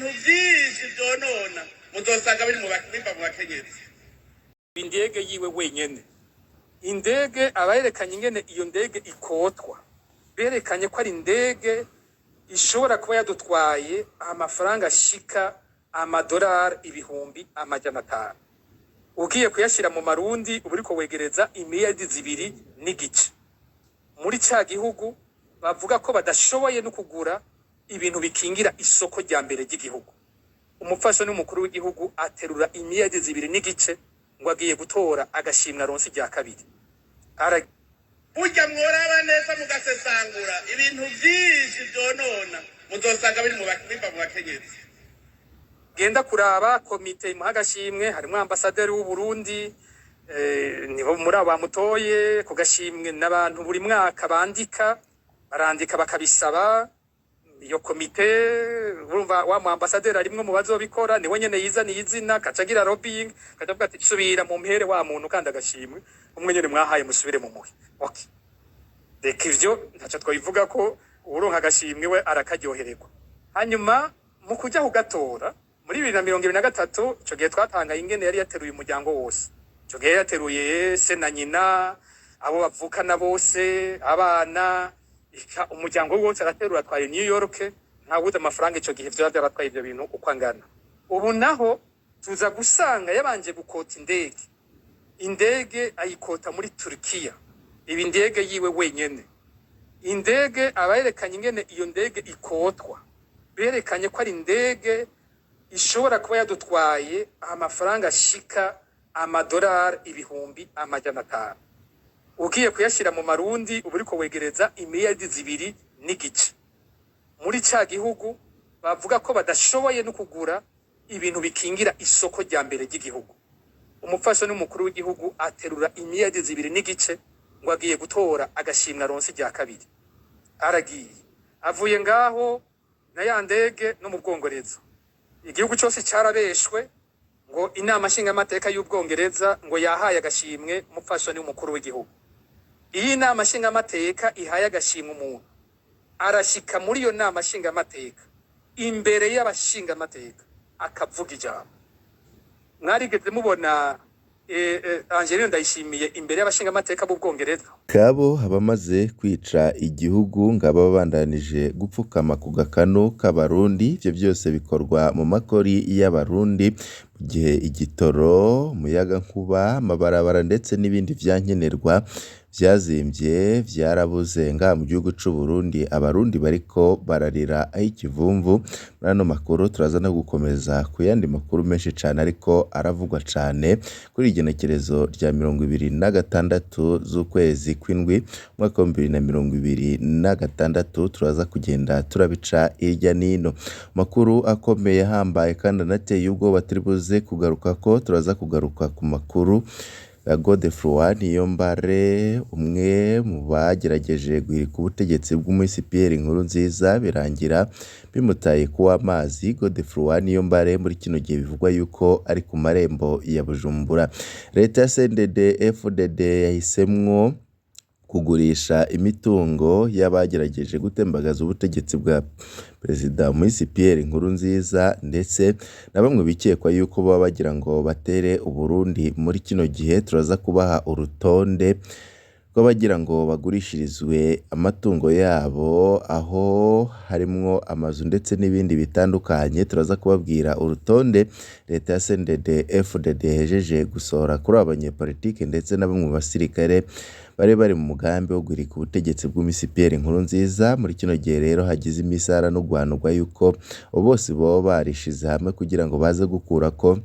Ibintu vyinshi vyonona muzosanga biri biva mu bakenyezi. Indege yiwe wenyene, indege abayerekanye ingene iyo ndege ikotwa, berekanye ko ari indege ishobora kuba yadutwaye amafaranga ashika amadolari 500,000. Ugiye kuyashyira mu marundi, uba uriko wegereza imiliyaridi 2.5, muri ca gihugu bavuga ko badashoboye no kugura ibintu bikingira isoko rya mbere ry'igihugu. Umupfasoni w'umukuru w'igihugu aterura imiliyaridi 2.5 ngo agiye gutora agashimwe aronse irya kabiri. Burya mworaba neza mugasesangura, ibintu vyinshi vyonona muzosanga biri biva mu bakenyezi. Genda kuraba komite imuha agashimwe, harimwo ambasaderi w'u Burundi, nibo muri abo bamutoye ku gashimwe, n'abantu buri mwaka bandika, barandika bakabisaba iyo komite. Urumva wa mu ambasaderi arimwo mu bazobikora, niwe nyene yizaniye izina, kaca agira lobbying, kaca avuga ati: "Subira mu mpere wa muntu kandi agashimwe umwe nyene mwahaye, musubire mu muhe." Okay, reka ivyo ntaco twabivuga ko uwuronka agashimwe we arakaryohererwa. Hanyuma mu kuja kugatora muri 2023, ico gihe twatangaye ingene yari yateruye umuryango wose. Ico gihe yateruye se na nyina, abo bavukana bose, abana, ika umuryango wose araterura atwaye New York. Ntawuzi amafaranga ico gihe vyoba vyaratwaye ivyo bintu uko angana. Ubu naho tuza gusanga yabanje gukota indege, indege ayikota muri Turkiya, iba indege yiwe wenyene. Indege abayerekanye ingene iyo ndege ikotwa, berekanye ko ari indege ishobora kuba yadutwaye amafaranga ashika amadolari 500,000. Ugiye kuyashyira mu marundi, uba uriko wegereza imiliyaridi 2.5, muri ca gihugu bavuga ko badashoboye no kugura ibintu bikingira isoko rya mbere ry'igihugu. Umupfasoni w'umukuru w'igihugu aterura imiliyaridi 2.5 ngo agiye gutora agashimwe aronse irya kabiri. Aragiye, avuye ngaho na ya ndege no mu Bwongereza, igihugu cyose carabeshwe ngo inama nshingamateka y'Ubwongereza ngo yahaye agashimwe umupfasoni w'umukuru w'igihugu. Iyo inama nshingamateka ihaye agashimwe umuntu, arashika muri iyo nama nshingamateka, imbere y'abashingamateka, akavuga ijambo. Mwarigeze mubona Angeline Ndayishimiye imbere y'abashingamateka b'Ubwongereza? Kabo abamaze kwica igihugu ngabo babandanije gupfukama ku gakanu k'Abarundi. Ivyo vyose bikorwa mu makori y'Abarundi, mu gihe igitoro, umuyagankuba, amabarabara ndetse n'ibindi vyankenerwa vyazimvye, vyarabuze ngaha mu gihugu c'Uburundi. Abarundi bariko bararira aho ikivumvu. Muri ano makuru turaza no gukomeza ku yandi makuru menshi cane ariko aravugwa cane kuri igenekerezo rya 26 z'ukwezi kw'indwi umwaka wa 2026. Turaza kugenda turabica hirya n'ino. Makuru akomeye ahambaye kandi anateye ubwoba turi buze kugarukako, turaza kugaruka ku makuru ya Godefroid Niyombare, umwe mu bagerageje guhirika ubutegetsi bw'umuhisi Pierre Nkurunziza birangira bimutaye kuw'amazi. Godefroid Niyombare muri kino gihe bivugwa yuko ari ku marembo ya Bujumbura. Leta ya CNDD FDD yahisemwo kugurisha imitungo y'abagerageje gutembagaza ubutegetsi bwa Perezida Moise Pierre Nkurunziza, ndetse na bamwe bikekwa yuko baba bagira ngo batere Uburundi muri kino gihe. Turaza kubaha urutonde rw'abagira ngo bagurishirizwe amatungo yabo, aho harimwo amazu ndetse n'ibindi bitandukanye. Turaza kubabwira urutonde leta ya CNDD FDD yahejeje gusohora kuri aba banyepolitike ndetse na bamwe mu basirikare bari bari mu mugambi wo guhirika ubutegetsi bw'Umisi Pierre Nkurunziza. Muri kino gihe rero hagize imisara no guhanurwa yuko bose boba barishize hamwe kugira ngo baze gukurako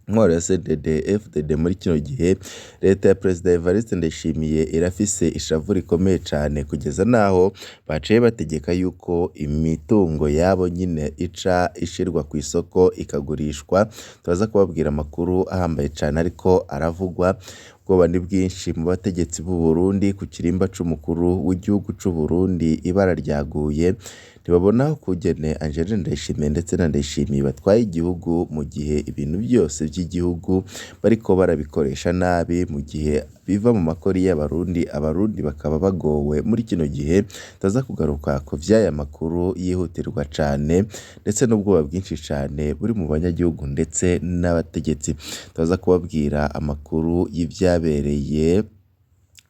intwaro ya CNDD FDD. Muri kino gihe leta ya Perezida Evariste Ndayishimiye irafise ishavu rikomeye cane, kugeza naho baciye bategeka yuko imitungo yabo nyine ica ishirwa ku isoko ikagurishwa. Turaza kubabwira amakuru ahambaye cane ariko aravugwa. Ubwoba ni bwinshi mu bategetsi b'u Burundi ku kirimba c'umukuru w'igihugu c'u Burundi, ibara ryaguye. Ntibabona ukungene Angeline Ndayishimiye ndetse na Ndayishimiye batwaye igihugu mu gihe ibintu byose vy'igihugu bariko barabikoresha nabi, mu gihe biva mu makori y'Abarundi, Abarundi bakaba bagowe muri kino gihe. Turaza kugaruka ku vy'aya makuru yihutirwa cane ndetse n'ubwoba bwinshi cane buri mu banyagihugu ndetse n'abategetsi. Turaza kubabwira amakuru y'ivyabereye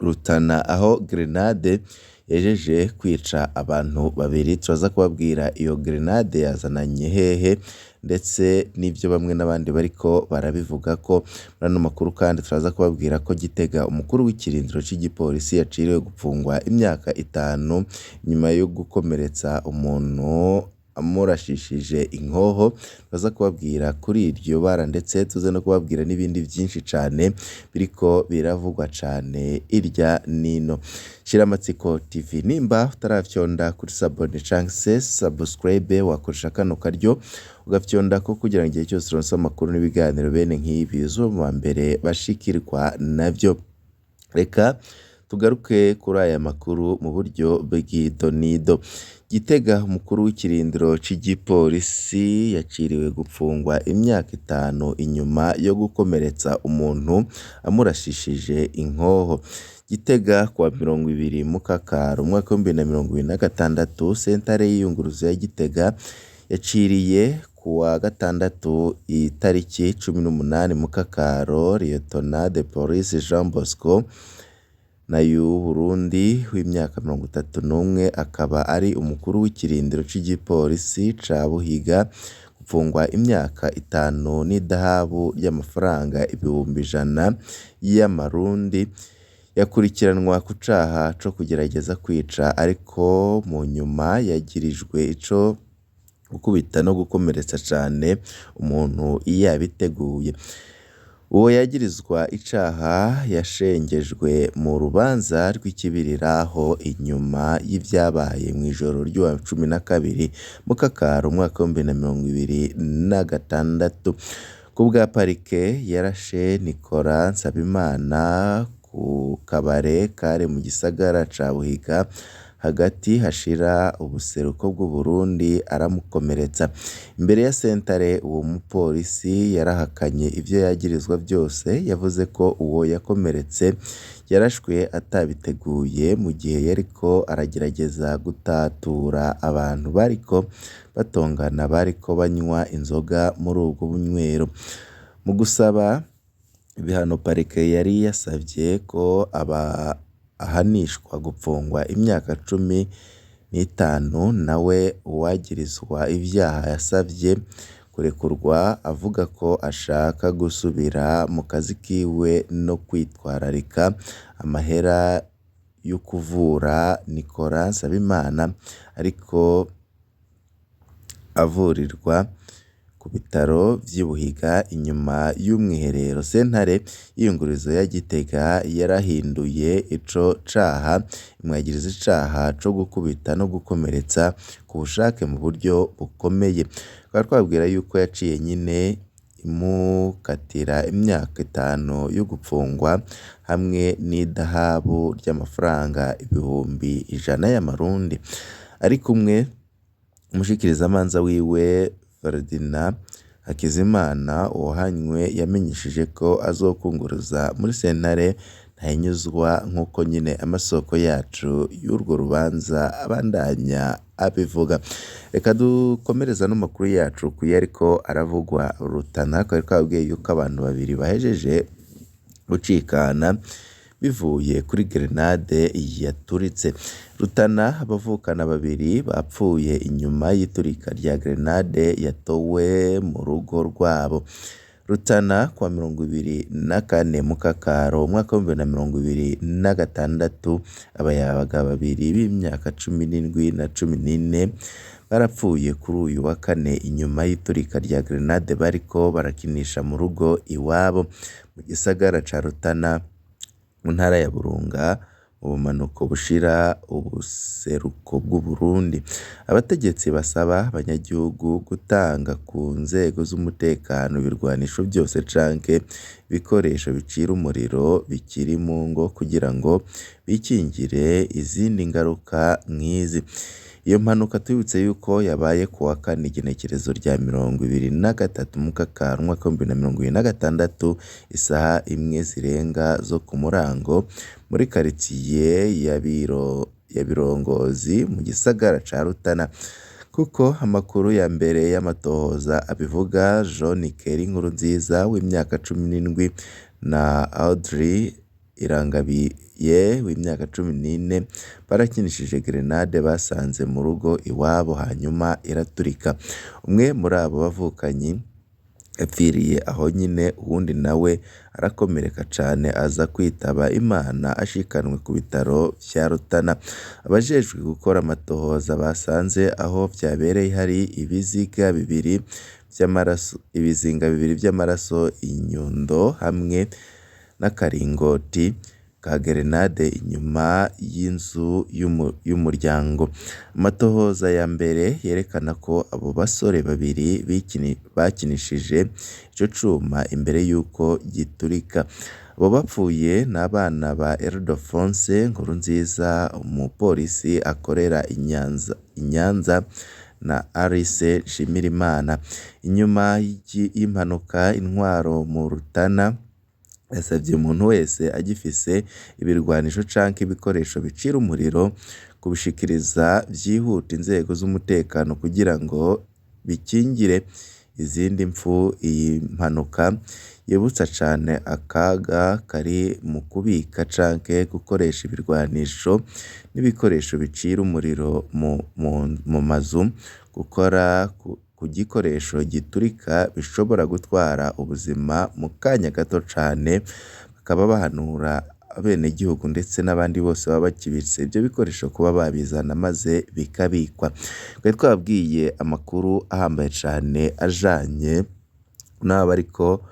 Rutana aho grenade yahejeje kwica abantu babiri. Turaza kubabwira iyo grenade yazananye hehe ndetse n'ivyo bamwe n'abandi bariko barabivugako. Muri ano makuru kandi turaza kubabwira ko Gitega umukuru w'ikirindiro c'igipolisi yaciriwe gupfungwa imyaka 5 nyuma yo gukomeretsa umuntu amurashishije inkoho. Turaza kubabwira kuri iryo bara ndetse tuze no kubabwira n'ibindi vyinshi cane biriko biravugwa cane irya nino. Shiramatsiko TV, nimba utaravyonda kuri sabone canke se subscribe, wakoresha kano karyo ugafyondako kugira ngo igihe cyose uronse amakuru n'ibiganiro bene nk'ibi uzobe mu bambere bashikirwa navyo. Reka tugaruke kuri aya makuru mu buryo bw'idonido. Gitega umukuru w'ikirindiro c'igipolisi yaciriwe gupfungwa imyaka 5 inyuma yo gukomeretsa umuntu amurashishije inkoho. Gitega kuwa 20 Mukakaro umwaka w'2026, sentare y'iyunguruzo ya Gitega yaciriye kuwa gatandatu itariki 18 Mukakaro Lieutenant de Police Jean Bosco Nayuburundi w'imyaka 31 akaba ari umukuru w'ikirindiro c'igipolisi ca Buhiga gupfungwa imyaka 5 n'idahabu ry'amafaranga 100,000 y'amarundi. Yakurikiranwa ku caha co kugerageza kwica, ariko mu nyuma yagirijwe ico gukubita no gukomeretsa cane umuntu yabiteguye. Uwo yagirizwa icaha yashengejwe mu rubanza rw'ikibiriraho inyuma y'ivyabaye mw'ijoro ry'uwa 12 Mukakaro umwaka w'2026. Kubwa parike yarashe Nicolas Nsabimana ku kabare kari mu gisagara ca Buhiga hagati hashira ubuseruko bw'Uburundi aramukomeretsa. Imbere ya sentare uwo mupolisi yarahakanye ivyo yagirizwa vyose, yavuze ko uwo yakomeretse yarashwe atabiteguye mu gihe yariko aragerageza gutatura abantu bariko batongana bariko banywa inzoga muri ubwo bunywero. Mu gusaba ibihano parike yari yasavye ko ahanishwa gupfungwa imyaka 15, nawe uwagirizwa ivyaha yasavye kurekurwa avuga ko ashaka gusubira mu kazi kiwe no kwitwararika amahera yo kuvura Nicolas Nsabimana ariko avurirwa ku bitaro vy'i Buhiga inyuma y'umwiherero. Sentare y'iyungururizo ya Gitega yarahinduye ico caha imwagiriza icaha co gukubita no gukomeretsa ku bushake mu buryo bukomeye. Tukaba twababwira yuko yaciye nyine imukatira imyaka 5 yo gupfungwa hamwe n'idahabu ry'amafaranga 100,000 y'amarundi. Ari kumwe umushikirizamanza wiwe Ferdinand Hakizimana uwahanywe yamenyesheje ko azokunguruza muri sentare ntahinyuzwa nk'uko nyine amasoko yacu y'urwo rubanza abandanya abivuga. Reka dukomereza ano makuru yacu kuyo ariko aravugwa Rutana, twari twababwiye yuko abantu babiri bahejeje gucikana bivuye kuri grenade yaturitse. Rutana abavukana babiri bapfuye inyuma y'iturika rya grenade yatowe mu rugo rwabo. Rutana kuwa 24 Mukakaro umwaka w'2026, abayabaga babiri b'imyaka 17 na 14 barapfuye kuri uyu wa kane inyuma y'iturika rya grenade bariko barakinisha mu rugo iwabo mu gisagara ca Rutana mu ntara ya Burunga. mu bumanuko bushira ubuseruko bw'Uburundi. Abategetsi basaba abanyagihugu gutanga ku nzego z'umutekano ibirwanisho vyose canke ibikoresho bicira umuriro bikiri mu ngo kugira ngo bikingire izindi ngaruka nk'izi. Iyo mpanuka tubibutse yuko yabaye kuwa kane igenekerezo rya 23 Mukakaro umwaka w'2026 isaha imwe zirenga zo ku murango muri karitiye ya Birongozi mu gisagara ca Rutana. Kuko amakuru ya mbere y'amatohoza abivuga, John Kelly Nkurunziza w'imyaka 17 na Audrey Irangabiye w'imyaka 14 barakinishije grenade basanze mu rugo iwabo hanyuma iraturika. Umwe muri abo bavukanyi yapfiriye aho nyene, uwundi nawe arakomereka cane aza kwitaba Imana ashikanwe ku bitaro vya Rutana. Abajejwe gukora amatohoza basanze aho vyabereye hari ibiziga bibiri vy'amaraso, ibizinga bibiri vy'amaraso, inyundo hamwe n'akaringoti ka gerenade inyuma y'inzu y'umuryango. Amatohoza ya mbere yerekana ko abo basore babiri bakinishije ico cuma imbere y'uko giturika. Abo bapfuye ni abana ba Ildefonse Nkurunziza, umupolisi akorera i Nyanza na Alice Nshimirimana. Inyuma y'impanuka, intwaro mu Rutana yasavye umuntu wese agifise ibirwanisho canke ibikoresho bicira umuriro kubishikiriza vyihuta inzego z'umutekano kugira ngo bikingire izindi mpfu. Iyi mpanuka yibutsa cane akaga kari mu kubika canke gukoresha ibirwanisho n'ibikoresho bicira umuriro mu mazu. Gukora ku gikoresho giturika bishobora gutwara ubuzima mu kanya gato cane, bakaba bahanura abenegihugu ndetse n'abandi bose baba bakibitse ivyo bikoresho kuba babizana maze bikabikwa. Twari twababwiye amakuru ahambaye cane ajanye n'aba bariko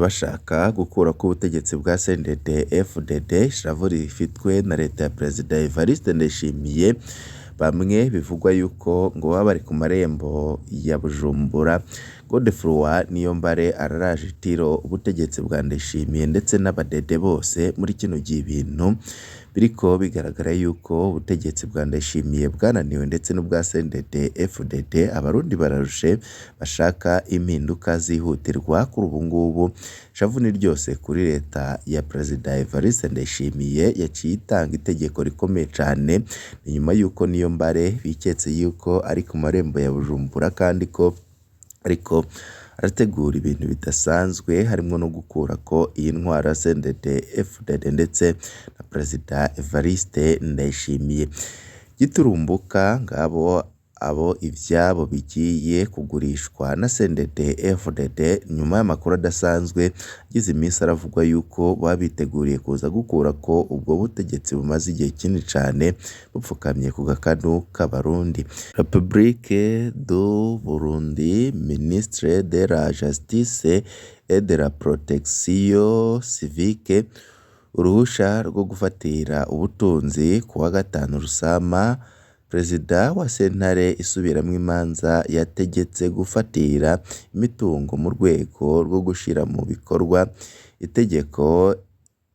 bashaka gukurako ubutegetsi bwa CNDD-FDD, ishavu rifitwe na leta ya Perezida Evariste Ndayishimiye. Bamwe bivugwa yuko ngo baba bari ku marembo ya Bujumbura. Godefroid Niyombare araraje itiro ubutegetsi bwa Ndayishimiye ndetse n'abadede bose muri kino gihe ibintu biriko bigaragara yuko ubutegetsi bwa Ndayishimiye bwananiwe ndetse n'ubwa CNDD-FDD. Abarundi bararushe bashaka impinduka zihutirwa. Kuri ubu ngubu ishavu ni ryose kuri leta ya Perezida Evariste Ndayishimiye, yaciye itanga itegeko rikomeye cane. Ni nyuma yuko Niyombare biketse yuko ari ku marembo ya Bujumbura kandi ko ariko arategura ibintu bidasanzwe, harimwo no gukurako iyi ntwaro ya CNDD-FDD ndetse na Perezida Evariste Ndayishimiye. Giturumbuka ngabo abo ivyabo bigiye kugurishwa na CNDD-FDD nyuma y'amakuru adasanzwe agize iminsi aravugwa yuko baba biteguriye kuza gukurako ubwo butegetsi bumaze igihe kinini cane bupfukamye ku gakanu k'Abarundi. Republique du Burundi, Ministre de la Justice et de la Protection Civique, uruhusha rwo gufatira ubutunzi kuwa gatanu Rusama. Perezida wa sentare isubiramwo imanza yategetse gufatira imitungo mu rwego rwo gushira mu bikorwa itegeko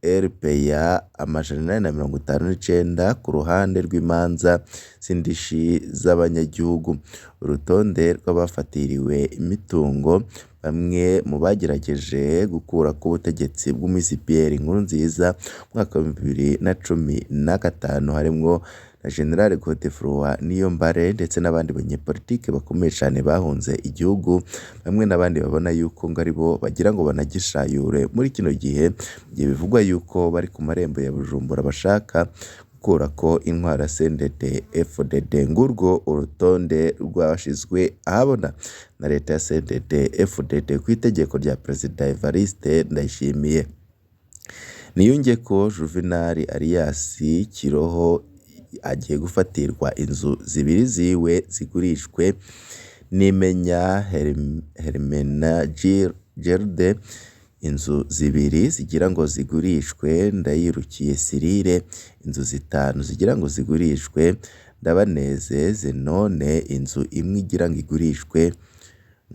RPA 859 ku ruhande rw'imanza z'indishi z'abanyagihugu. Urutonde rw'abafatiriwe imitungo, bamwe mu bagerageje gukurako ubutegetsi bw'Umwisi Pierre Nkurunziza mu mwaka wa 2015, harimwo na General Godefroid Niyombare ndetse n'abandi banyepolitike bakomeye cane bahunze igihugu, bamwe n'abandi babona yuko ngo aribo bagira ngo banagishayure muri kino gihe, mu gihe bivugwa yuko bari ku marembo ya Bujumbura bashaka gukurako intwaro ya CNDD-FDD. Ngurwo urutonde rwashizwe ahabona na leta ya CNDD-FDD kw'itegeko rya Perezida Evariste Ndayishimiye. Niyungeko Juvenal alias Kiroho agiye gufatirwa inzu zibiri ziwe zigurishwe. Nimenya Hermenegilde Inzu zibiri zigira ngo zigurishwe Ndayirukiye Cyrille, inzu zitanu zigira ngo zigurishwe Ndabaneze Zenone, inzu imwe igira ngo igurishwe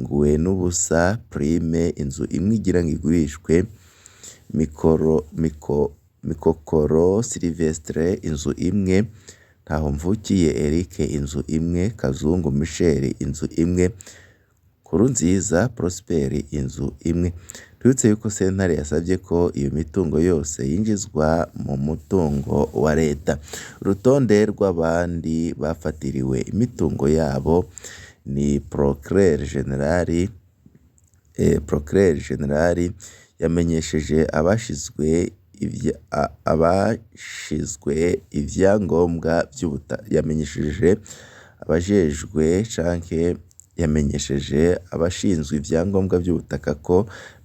Nguwenubusa Prime, inzu imwe igira ngo igurishwe Mikokoro Sylvestre, inzu imwe Ntahomvukiye Eric, inzu imwe Kazungu Michel, inzu imwe Nkurunziza Prosper, inzu imwe. Twibutse yuko sentare yasabye ko iyo mitungo yose yinjizwa mu mutungo wa leta. Urutonde rw'abandi bafatiriwe imitungo yabo ni Procureur General yamenyesheje abashizwe ivyangombwa vy'ubutaka, yamenyesheje abajejwe canke yamenyesheje abashinzwe ivyangombwa vy'ubutaka ko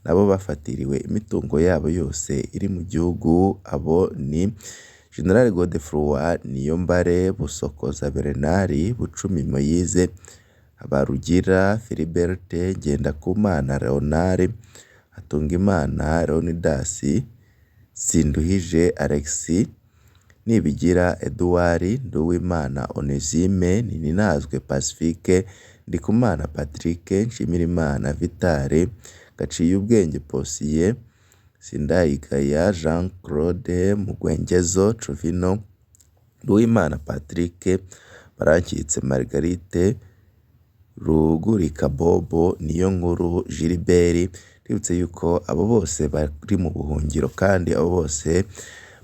nabo bafatiriwe imitungo yabo yose iri mu gihugu. Abo ni General Godefroid Niyombare, Busokoza Bernard, Bucumi Moise, Habarugira Philibert, Ngendakumana Leonard, Hatungimana Leonidas, Sinduhije Alexis, Nibigira Edouard, Nduwimana Onesime, Nininazwe Pacifique, Ndikumana Patrick, Nshimirimana Vital, Gaciyubwenge Posiyer, Sindayigaya Jean Claude, Mugwengezo Jovino, Nduwimana Patrick, Barankitse Marguerite, Rugurika Bobo, Niyonkuru Gilbert. Twibutse yuko abo bose bari mu buhungiro kandi abo bose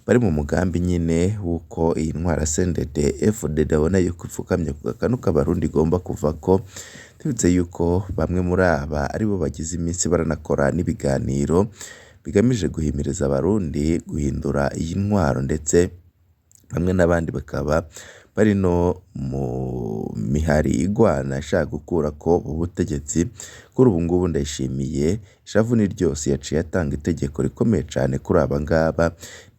bari mu mugambi nyine w'uko iyi ntwara CNDD FDD abona yuko ipfukamye ku gakanu k'Abarundi igomba kuvako. Twibutse yuko bamwe muri aba aribo bagize iminsi baranakora n'ibiganiro bigamije guhimiriza Abarundi guhindura iyi ntwaro, ndetse bamwe n'abandi bakaba bari no mu mihari igwana ishaka gukurako ubutegetsi. Kuri ubu ngubu Ndayishimiye ishavu ni ryose, yaciye atanga itegeko rikomeye cane kuri aba ngaba,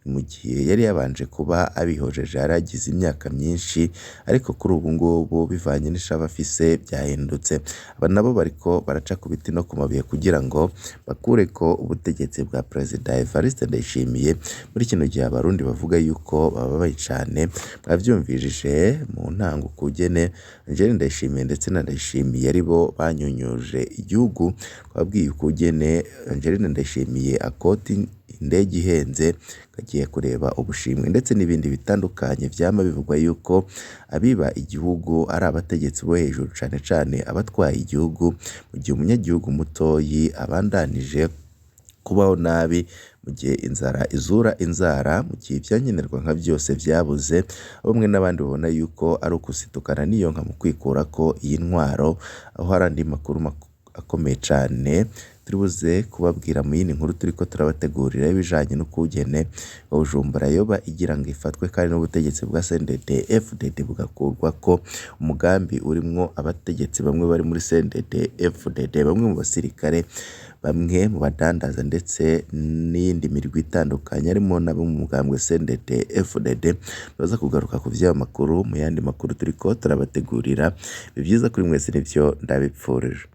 ni mu gihe yari yabanje kuba abihojeje yaragize imyaka myinshi, ariko kuri ubu ngubu bivanye n'ishavu afise byahindutse. Aba nabo bariko baraca ku biti no ku mabuye kugira ngo bakureko ubutegetsi bwa Perezida Evariste Ndayishimiye. Muri kino gihe Abarundi bavuga yuko bababaye cane, mwavyumvirije mu ntango ukugene Angeline Ndayishimiye ndetse na Ndayishimiye aribo banyunyuje igihugu. Twabwiye ukugene Angeline Ndayishimiye akota indege ihenze agiye kureba ubushimwe ndetse n'ibindi bitandukanye vyama bivugwa yuko abiba igihugu ari abategetsi bo hejuru, cane cane abatwaye igihugu, mu gihe umunyagihugu mutoyi abandanije kubaho nabi, mu gihe inzara izura inzara, mu gihe ivyankenerwa nka vyose vyabuze. Bamwe n'abandi babona yuko ari ukusitukana n'iyonka mu kwikurako iyi ntwaro. Aho hari andi makuru akomeye cane turibuze kubabwira mu yindi nkuru turiko turabategurira ibijanye n'ukugene Bujumbura yoba igira ngo ifatwe kandi n'ubutegetsi bwa CNDD FDD bugakurwako. Umugambi urimwo abategetsi bamwe bari muri CNDD FDD, bamwe mu basirikare, bamwe mu badandaza ndetse n'iyindi mirwi itandukanye harimo n'abo mu mugambwe CNDD FDD. Baza kugaruka ku vy'ayo makuru mu yandi makuru turiko turabategurira. Ni vyiza kuri mwese nivyo ndabipfurije.